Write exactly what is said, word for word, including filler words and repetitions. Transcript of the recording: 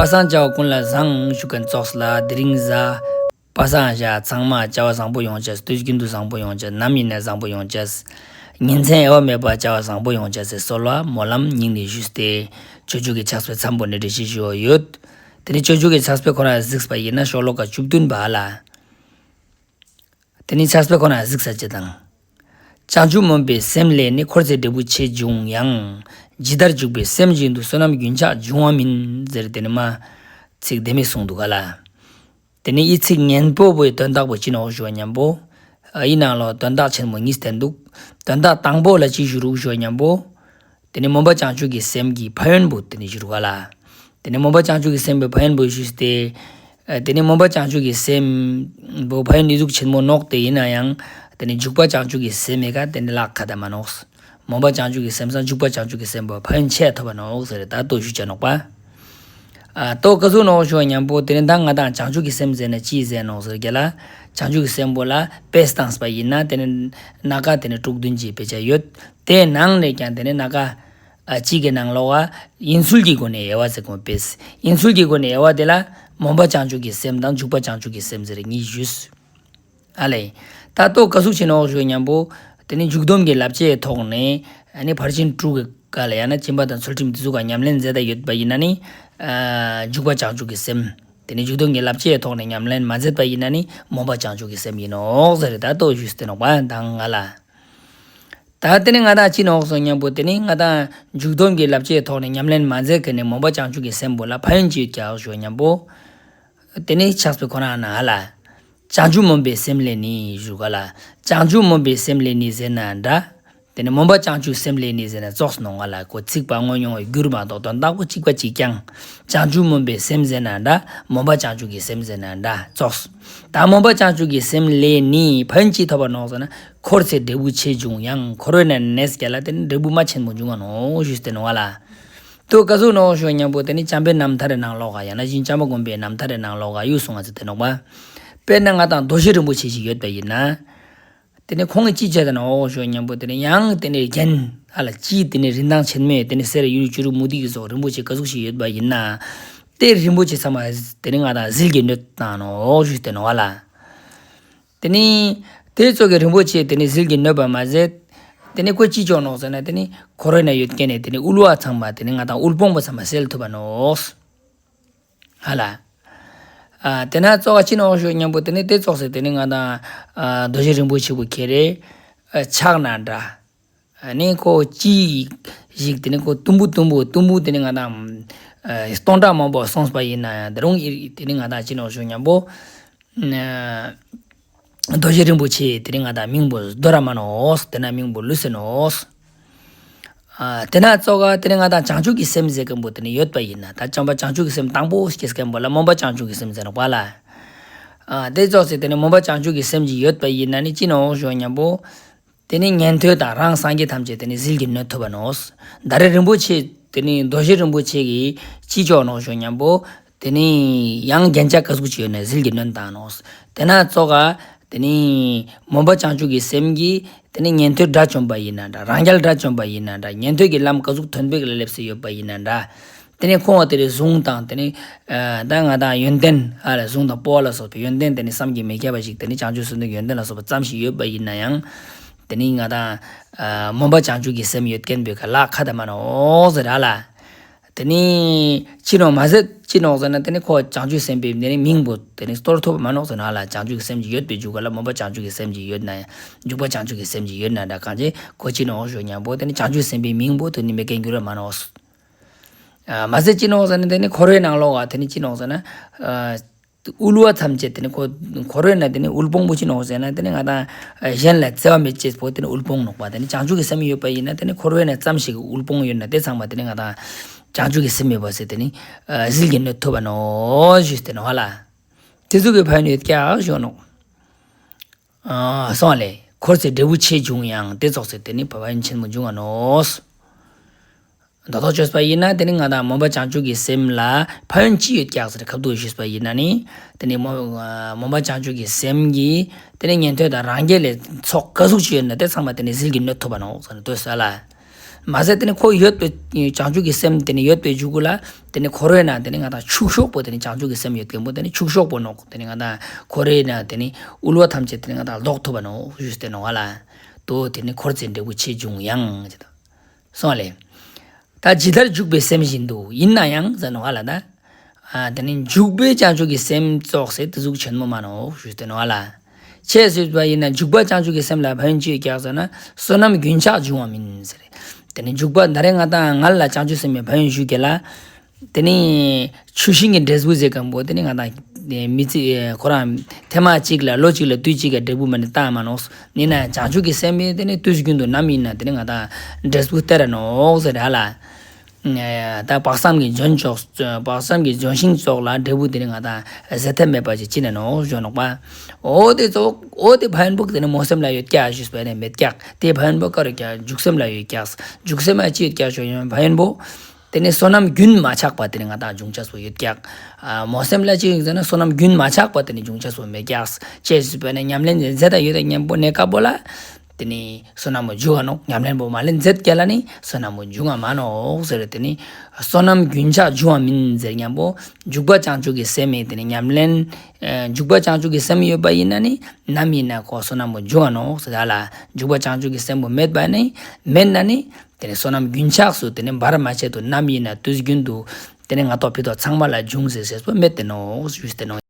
པ་སངས་བྱ་བ་ཀུན་ལ་བཟང་ཞུ་མཁན་ཙོགས་ལ་དེ་རིང་གཟའ་པ་སངས་བྱ་ཚང་མ་བྱ་བ་བཟང་པོ་ཡོང་ཅེས། དུས་རྒྱུན་དུ་བཟང་པོ་ཡོང་ཅེས། ནམ་ཡིན་ན་བཟང་པོ་ཡོང་ཅེས། ཉིན་མཚན་དབྱེ་བ་མེད་པར་བྱ་བ་བཟང་པོ་ཡོང་ཅེས་སི་གསོལ་བ་སྨོན་ལམ་སྙིང་ནས་ཞུས་ཏེ། སྤྱོད་འཇུག་གི་ཕྱག་དཔེ་མཚམས་པོ་ནས་འགྲེལ་བཤད་ཞུ་ཡོད། དེ་ནས་སྤྱོད་འཇུག་གི་ཕྱག་དཔེ་ཁོ་རང་གཟིགས་པ་ཡིན་ན་ཤོ་ལོ་ཀ་བཅུ་བདུན་པ་ལ། དེ་ནི་ཕྱག་དཔེ་ཁོ་ན་གཟིགས་ས་ཅི་དང་། བྱང་ཆུབ་སྨོན་པའི་སེམས་ལས་ནི། འཁོར་ཚེ་འབྲས་བུ་ཆེ་འབྱུང་ཡང་། ཇི་ལྟར་འཇུག་པའི་སེམས་བཞིན་དུ། བསོད་ནམས་རྒྱུན་ཆགས་འབྱུང་བ་མིན། ཟེར་དེ་ནི་མ་ཚིག་དེ་མི་གསུངས་འདུག་ག་ལ། དེ་ནི་ཨི་ཚིག་སྙན་པོ་བོའི་དོན་དག་པོ་ཅི་ནོག་ཞུ་བ་ཉམ་པོ། ཨ་ཨི་ནང་ལོ་དོན་དག་ཆེན་མོ་གཉིས་བསྟན་འདུག། དོན་དག་དང་པོ་ལ་ཅི་ཞུ་རུག་ཞུ་བ་ཉམ་པོ། དེ་ནི་སྨོན་པ་བྱང་ཆུབ་ཀྱི་སེམས་ཀྱི་ཕན་ཡོན་པོ་དེ་ནི་ཞུ་རུག་ག་ལ། དེ་ནི་སྨོན་པ་བྱང་ཆུབ་ཀྱི་སེམས་པོའི་ཕན་ཡོན་པོ་ཞུས་ཏེ། ཨ་དེ་ནི་སྨོན་པ་བྱང་ཆུབ་ཀྱི་སེམས་པོ་ཕན་ཡོན་ནི་ཟུག་ཆེན་མོ་ནོག་སྟེ་ཡིན་ན་ཡང་། དེ་ནི་འཇུག་པ་བྱང་ཆུབ་ཀྱི་སེམས་ཡི་ག་དེ་ནི་ལག་ཁ་ད་མ་ནོག། སྨོན་པ་བྱང་ཆུབ་ཀྱི་སེམས་སང་འཇུག་པ་བྱང་ཆུབ་ཀྱི་སེམས་པོ་ཕན་ཡོན་ཆེ་ཐོབ་པ་ནོག་ཟེར་ད་ལྟོ་ཞུ་ཅེས་ནོག་པ། ཨ་ལྟོ་ཀ་ཟུག་ནོག་ཞུ་བ་ཉམ་པོ་དེ་ནི་ད་ང་དང་བྱང་ཆུབ་ཀྱི་སེམས་ཟེར་ན་ཅི་ཟེར་ནོག་ཟེར་ག་ལ། བྱང་ཆུབ་ཀྱི་སེམས་པོ་ལ་དཔེ་བཏངས་པ་ཡིན་ན་དེ་ནི་སྣ་ཁ་དེ་ནི་དྲུག་བདུན་གྱི་དཔེ་ཆ་ཡོད། དེ་ནང་ནས་ཀྱང་དེ་ནི་སྣ་ཁ་ཨ་གཅིག་གི་ནང་ལོགས་ཨ་ཡིན་ཚུལ་གྱི་སྒོ་ནས་དབྱེ་བ་ཟེར་གོ་པས། ཡིན་ཚུལ་གྱི་སྒོ་ནས་དབྱེ་བ་དེ་ལ་སྨོན་པ་བྱང་ཆུབ་ཀྱི་སེམས་དང་འཇུག་པ་བྱང་ཆུབ་ཀྱི་སེམས་ཟེར་གཉིས་ཞུས། ཨ་ལེ། ད་ལྟོ་ཀ་ཟུག་ཅི་ནོག་ཞུ་ཉམ་པོ། དེ་ནི་འཇུག་སྡོམ་གྱི་བསླབ་བྱའི་ཐོག་ནས་ཨ་ནི་ཕར་ཕྱིན་དྲུག་གི་ཀ་ལ་ཡང་ན་སྦྱིན་པ་དང་ཚུལ་ཁྲིམས་དེ་ཟུག་ག་ཉམས་ལེན་མཛད་དེ་ཡོད་པ་ཡིན་ན་ནི། ཨ་འཇུག་པ་བྱང་ཆུབ་ཀྱི་སེམས། དེ་ནི་འཇུག་སྡོམ་གྱི་བསླབ་བྱའི་ཐོག་ནས་ཉམས་ལེན་མ་མཛད་པ་ཡིན་ན་ནི་སྨོན་པ་བྱང་ཆུབ་ཀྱི་སེམས་ཡིན་ནོག་ཟེར་ད་ལྟོ་ཞུས་ཏེ་ནོག་པ་དང་ང་ལ། ད་དེ་ནི་ང་དང་ཅི་ནོག་ཞུ་ཉམ་པོ་དེ་ནི་ང་དང་འཇུག་སྡོམ་གྱི་བསླབ་བྱའི་ཐོག་ནས་ཉམས་ལེན་མ་མཛད་མཁན་ནི་སྨོན་པ་བྱང་ཆུབ་ཀྱི་སེམས་པོ་ལ་ཕན་ཡོན་ཅི་ཡོད་ཀྱག་ཞུ་ཉམ་པོ། དེ་ནི་ཕྱག་དཔེ་ཁོ་ན་ན་ལ། བྱང་ཆུབ་སྨོན་པའི་སེམས་ལས་ནི་ཞུ་ག་ལ། བྱང་ཆུབ་སྨོན་པའི་སེམས་ལས་ནི་ཟེར་ན་འདྲ། དེ་ནི་སྨོན་པ་བྱང་ཆུབ་སེམས་ལས་ནི་ཟེར་ན་ཙོགས་ནོག་ང་ལ་ཁོ་ཚིག་པ་དངོས་མྱོང་བའི་རྒྱུར་མ་གཏོགས་དོན་དག་པོ་གཅིག་པ་གཅིག་རྐྱང་། བྱང་ཆུབ་སྨོན་པའི་སེམས་ཟེར་ན་འདྲ། སྨོན་པ་བྱང་ཆུབ་ཀྱི་སེམས་ཟེར་ན་འདྲ་ཙོགས། ད་སྨོན་པ་བྱང་ཆུབ་ཀྱི་སེམས་ལས་ནི་ཕན་ཡོན་ཅི་ཐོབ་པ་ནོག་ཟེར་ན། འཁོར་ཚེ་འབྲས་བུ་ཆེ་འབྱུང་ཡང་། འཁོར་བའི་ནང་ནས་ཀྱ་ལ་དེ་ནི་འབྲས་བུ་མ་ཆེན་མོ་འབྱུང་ང་ནོག་ཞུས་ཏེ་ནོག་ལ། ལྟོ་ཀ་ཟུག་ནོག་ཞུ་ཉམ་པོ་དེ་ནི་བྱམས་པའི་རྣམ་ཐར་རི་ནང་ལོགས་ཀ་ཡང་ན་བྱམས་པ་སྒོམ་པའི་རྣམ་ཐར་རི་ནང་ལོགས་ཀ་ཡུལ་སོང་ང་ཚེ་དེ་ནོག་པ། དཔེར་ན་ང་དང་རྡོ་རྗེ་རིན་པོ་ཆེ་ཞིག་ཡོད་པ་ཡིན་ན། དེ་ནི་ཁོང་གི་ཅི་བྱས་ཏེ་ནོག་ཞུ་ཉམ་པོ་དེ་ནི་ཡང་དེ་ནི་རྒྱན་ཨ་ལ་ཅི་དེ་ནི་རིན་ཐང་ཆེན་མོའི་དེ་ནི་གསེར་གཡུ་བྱུ་རུ་མུ་ཏིག་གི་སོགས་རིན་པོ་ཆེ་ཀ་ཟུག་ཞིག་ཡོད་པ་ཡིན་ན། དེ་རིན་པོ་ཆེ་ཚང་མ་དེ་ནི་ང་དང་ཟིལ་གྱིས་གནོན་བཏང་ནོག་ཞུས་ཏེ་ནོག་ལ། དེ་ནི་དེ་ཙོགས་ཀྱི་རིན་པོ་ཆེ་དེ་ནི་ཟིལ་གྱིས་གནོན་པ་མ་ཟད། དེ་ནི་ཁོ་ཅི་ཅོ་ནོག་ཟེར་ན་དེ་ནི་འཁོར་བའི་ནང་ཡོད་མཁན་ནི་དེ་ནི་དབུལ་བ་ཚང་མ་དེ་ནི་ང་དང་དབུལ་ཕོངས་པ་ཚང་མ་སེལ་ཐུབ་པ་ནོག་ཧ་ལ། ཨ་དེ་ན་ཙོགས་ཀ་ཅི་ནོག་ཞུ་ཉམ་པོ་དེ་ནི་དེ་ཙོགས་སེ་དེ་ནི་ང་དང་ཨ་རྡོ་རྗེ་རིན་པོ་ཆེ་བོ་ཁྱེར་རེ་ཨ་ཆགས་ན་འདྲ། ཨ་ནི་ཁོ་ཅི་ཞིག་དེ་ནི་ཁོ་དུམ་བུ་དུམ་བུ་དུམ་བུ་དེ་ནི་ང་དང་ཨ་སྟོང་ཕྲག་མང་པོ་སོང་པ་ཡིན་ན་ཡང་དེ་རུང་ཨི་དེ་ནི་ང་དང་ཅི་ནོག་ཞུ་ཉམ་པོ། ཨ་རྡོ་རྗེ་རིན་པོ་ཆེ་དེ་ནི་ང་དང་མིང་པོ་འདོར་ར་མ་ནོག་དེ་ན་མིང་པོ་ལུས་སེ་ནོག་ཨ་དེ་ན་ཙོགས་ཀ་དེ་ནི་ང་དང་བྱང་ཆུབ་ཀྱི་སེམས་ཟེར་མཁན་པོ་དེ་ནི་ཡོད་པ་ཡིན་ན། ད་བྱམས་པ་བྱང་ཆུབ་ཀྱི་སེམས་དང་པོ་སྐྱེས་མཁན་པོ་ལ་སྨོན་པ་བྱང་ཆུབ་ཀྱི་སེམས་ཟེར་ནོག་པ་ལ། ཨ་དེ་ཙོགས་སེ་དེ་ནི་སྨོན་པ་བྱང་ཆུབ་ཀྱི་སེམས་ཅིག་ཡོད་པ་ཡིན་ན་ནི་ཅི་ནོག་ཞུ་ཉམ་པོ། དེ་ནི་ཉན་ཐོས་དང་རང་སངས་རྒྱས་ཐམས་ཅད་དེ་ནི་ཟིལ་གྱིས་གནོན་ཐུབ་པ་ནོག་ད་རེ་རིན་པོ་ཆེ་དེ་ནི་རྡོ་རྗེ་རིན་པོ་ཆེ་གིས་ཅི་ཅོ་ནོག་ཞུ་ཉམ་པོ། དེ་ནི་ཡང་རྒྱན་ཆ་ཀ་ཟུག་ཅིག་ཡོད་ན་ཟིལ་གྱིས་གནོན་བཏང་ནོག་དེ་ན་ཙོགས་ཀ་དེ་ནི་སྨོན་པ་བྱང་ཆུབ་ཀྱི་སེམས་ཀྱིས་དེ་ནི་ཉན་ཐོས་དགྲ་བཅོམ་པ་ཡིན་ན་འདྲ། རང་རྒྱལ་དགྲ་བཅོམ་པ་ཡིན་ན་འདྲ། ཉན་ཐོས་ཀྱི་ལམ་ཀ་ཟུག་མཐུན་པའི་ལ་སླེབས་སེ་ཡོད་པ་ཡིན་ན་འདྲ། དེ་ནི་ཁོང་བ་དེ་རེ་གཟུངས་དང་དེ་ནི་ཨ་ད་ང་དང་ཡོན་ཏན་ཨ་ལ་གཟུངས་དང་སྤོབས་པ་ལ་སོགས་པའི་ཡོན་ཏན་དེ་ནི་བསམ་གྱིས་མི་ཁྱབ་པ་ཞིག་དེ་ནི་བྱང་ཆུབ་སེམས་དང་ཡོན་ཏན་ལ་སོགས་པ་ཙམ་ཞིག་ཡོད་པ་ཡིན་ན་ཡང་། དེ་ནི་ང་དང་ཨ་སྨོན་པ་བྱང་ཆུབ་ཀྱི་སེམས་ཡོད་མཁན་པོའི་ཁ་ལག་ཁ་ད་མ་ནོག་ཟེར་ར་ལ། དེ་ནི་ཅི་ནོག་མ་ཟད་ཅི་ནོག་ཟེར་ན་དེ་ནི་ཁོ་བྱང་ཆུབ་སེམས་དཔའི་དེ་ནི་མིང་པོ་དེ་ནི་སྟོར་ཐུབ་མ་ནོག་ཟེར་ན་ལ། བྱང་ཆུབ་ཀྱི་སེམས་ཅིག་ཡོད་པའི་འཇུག་ག་ལ་སྨོན་པ་བྱང་ཆུབ་ཀྱི་སེམས་ཅིག་ཡོད་ན་ཡང་འཇུག་པ་བྱང་ཆུབ་ཀྱི་སེམས་ཅིག་ཡོད་ན་འདྲ་གང་ཅི་ཁོ་ཅི་ནོག་ཞུ་ཉམ་པོ་དེ་ནི་བྱང་ཆུབ་སེམས་དཔའི་མིང་པོ་དེ་ནི་མེད་མཁན་འགྱུར་ར་མ་ནོག་ཨ་མ་ཟད་ཅི་ནོག་ཟེར་ན་དེ་ནི་འཁོར་བའི་ནང་ལོགས་ཀ་དེ་ནི་ཅི་ནོག་ཟེར་ན། ཨ་དབུལ་བ་ཐམས་ཅད་དེ་ནི་ཁོ་འཁོར་བའི་ནང་དེ་ནི་དབུལ་ཕོངས་པོ་ཅི་ནོག་ཟེར་ན་དེ་ནི་ང་དང་ཨ་གཞན་ལ་བརྩེ་བ་མེད་ཅེས་པོ་དེ་ནི་དབུལ་ཕོངས་ནོག་པ། དེ་ནི་བྱང་ཆུབ་ཀྱི་སེམས་ཡོད་པ་ཡིན་ན་དེ་ནི་འཁོར་བའི་ནང་ཙམ་ཞིག་དབུལ་ཕོངས་ཡོད་ན་དེ་ཚང་མ་དེ་ནི་ང་དང་བྱང་ཆུབ་ཀྱི་སེམས་ཡོད་པ་ཟེར་དེ་ནི་ཨ་ཟིལ་གྱིས་གནོན་ཐུབ་པ་ནོག་ཞུས་ཏེ་ནོག་ལ། དེ་ཚོ་གི་ཕན་ཡོན་ཡོད་ཀྱག་ཞུ་ནོག་ཨ་སོང་ལེ། འཁོར་ཚེ་འབྲས་བུ་ཆེ་འབྱུང་ཡང་། དེ་ཙོགས་སེ་དེ་ནི་ཕན་ཡོན་ཆེན་མོ་འབྱུང་ང་ནོག་ད་ལྟོ་བཅོས་པ་ཡིན་ན་དེ་ནི་ང་དང་སྨོན་པ་བྱང་ཆུབ་ཀྱི་སེམས་ལ་ཕན་ཡོན་ཅི་ཡོད་ཀྱག་ཟེར་ཁ་ཐུག་ཞུས་པ་ཡིན་ན་ནི། དེ་ནི་སྨོན་སྨོན་པ་བྱང་ཆུབ་ཀྱི་སེམས་ཀྱིས་དེ་ནི་ཉན་ཐོས་དང་རང་རྒྱལ་ལ་ཚོགས་ག་ཟུག་ཅིག་ཡོད་ན་དེ་ཚང་མ་དེ་ནི་ཟིལ་གྱིས་གནོན་ཐུབ་པ་ནོག་ཟེར་ནས་ལྟོས་ས་ལ། མ་ཟད་དེ་ནི་ཁོ་ཡོད་པའི་བྱང་ཆུབ་ཀྱི་སེམས་དེ་ནི་ཡོད་པའི་མཇུག་གུ་ལ་དེ་ནི་འཁོར་བའི་ནང་དེ་ནི་ང་དང་ཕྱུག་ཤོས་པོ་དེ་ནི་བྱང་ཆུབ་ཀྱི་སེམས་ཡོད་མཁན་པོ་དེ་ནི་ཕྱུག་ཤོས་པོ་ནོག། དེ་ནི་ང་དང་འཁོར་བའི་ནང་དེ་ནི་དབུལ་བ་ཐམས་ཅད་དེ་ནི་ང་དང་ལོག་ཐུབ་པ་ནོག་ཞུས་ཏེ་ནོག་ཨ་ལ། དོ་དེ་ནི་འཁོར་ཚེ་འབྲས་བུ་ཆེས་འབྱུང་ཡང་ཟེར་དོ། སོང་ལེ། ད་ཇི་ལྟར་འཇུག་པའི་སེམས་བཞིན་དུ་ཡིན་ན་ཡང་ཟེར་ནོག་ཨ་ལ་ད། ཨ་དེ་ནི་འཇུག་པའི་བྱང་ཆུབ་ཀྱི་སེམས་ཙོགས་སེ་དེ་ཟུག་ཆེན་མོ་མ་ནོག་ཞུས་ཏེ་ནོག་ཨ་ལ། ཅི་ཟེར་བ་ཡིན་ན་འཇུག་པ་བྱང་ཆུབ་ཀྱི་སེམས་ལ་ཕན་ཡོན་ཅི་ཡོད་ཀྱག་ཟེར་ན་བསོད་ནམས་རྒྱུན་ཆགས་འབྱུང་བ་མིན་ཟེར། དེ་ནི་འཇུག་པ་ད་རེས་ང་དང་ང་ལ་བྱང་ཆུབ་སེམས་ཀྱི་ཕན་ཡོན་ཞུ་གེ་ལ། དེ་ནི་ཆུ་ཤིང་གི་འབྲས་བུ་ཟེར་མཁན་པོ་དེ་ནི་ང་དང་མི་ཚེ་ཁོ་རང་ཐེངས་མ་གཅིག་ལ་ལོ་གཅིག་ལ་དུས་གཅིག་གི་འབྲས་བུ་མ་ནི་བཏང་མ་ནོག། ཡིན་ན་བྱང་ཆུབ་ཀྱི་སེམས་དེ་ནི་དུས་རྒྱུན་དུ་ནམ་ཡིན་ན་དེ་ནི་ང་དང་འབྲས་བུ་སྟེར་ར་ནོག་ཟེར་ར་ལ། ད་དཔག་བསམ་གྱི་ལྗོན་ཙོགས་དཔག་བསམ་གྱི་ལྗོན་ཤིང་ཙོགས་ལ་འབྲས་བུ་དེ་ནི་ང་དང་ཟད་ཐབས་མེད་པ་ཅིག་ཅི་ནས་ནོག་ཞུ་ནོག་པ། འོ་དེ་ཙོགས་འོ་དེ་ཕན་ཡོན་པོ་དེ་ནི་སྨོན་སེམས་ལ་ཡོད་ཀྱག་ཞུས་པ་ནི་མེད་ཀྱག། དེ་ཕན་ཡོན་པོ་ག་རུ་ཀྱག་འཇུག་སེམས་ལ་ཡོད་ཀྱག། འཇུག་སེམས་ལ་ཅི་ཡོད་ཀྱག་ཞུ་ཡོང་ཕན་ཡོན་པོ། དེ་ནི་བསོད་ནམས་རྒྱུན་མ་ཆགས་པ་དེ་ནི་ང་དང་འབྱུང་ཆ་སོ་ཡོད་ཀྱག། ཨ་སྨོན་སེམས་ལ་ཅི་ཡོད་ཟེར་ན་བསོད་ནམས་རྒྱུན་མ་ཆགས་པ་དེ་ནི་འབྱུང་ཆ་སོ་མེད་ཀྱག། ཅི་ཞུས་པ་ནི་ཉམས་ལེན་མཛད་ད་ཡོད་དེ་མཉམ་པོ་གནས་སྐབས་པོ་ལ། དེ་ནི་བསོད་ནམས་པོ་འབྱུང་བ་ནོག། ཉམས་ལེན་པོ་མ་ལེན་མཛད་ཀྱག་ལ་ནི་བསོད་ནམས་པོ་འབྱུང་བ་མ་ནོག་ཟེར། དེ་ནི་བསོད་ནམས་རྒྱུན་ཆགས་འབྱུང་བ་མིན་ཟེར་མཉམ་པོ་འཇུག་པ་བྱང་ཆུབ་ཀྱི་སེམས་ཡིན། དེ་ནི་ཉམས་ལེན་ཨ་འཇུག་པ་བྱང་ཆུབ་ཀྱི་སེམས་ཡོད་པ་ཡིན་ན་ནི་ནམ་ཡིན་ན་ཁོ་བསོད་ནམས་པོ་འབྱུང་བ་ནོག་ཟེར་ད་ལ། འཇུག་པ་བྱང་ཆུབ་ཀྱི་སེམས་པོ་མེད་པ་ནི་མེད་ན་ནི། དེ་ནི་བསོད་ནམས་རྒྱུན་ཆགས་སུ་དེ་ནི་བར་མ་ཆད་དུ་ནམ་ཡིན་ན་དུས་རྒྱུན་དུ་དེ་ནི་ང་ཏོག་ཕི་ཏོག་ཚང་མ་ལ་འབྱུང་ཟེར་ཟེར་སོ་མེད་དེ་ནོག་ཞུས་ཏེ་ནོག།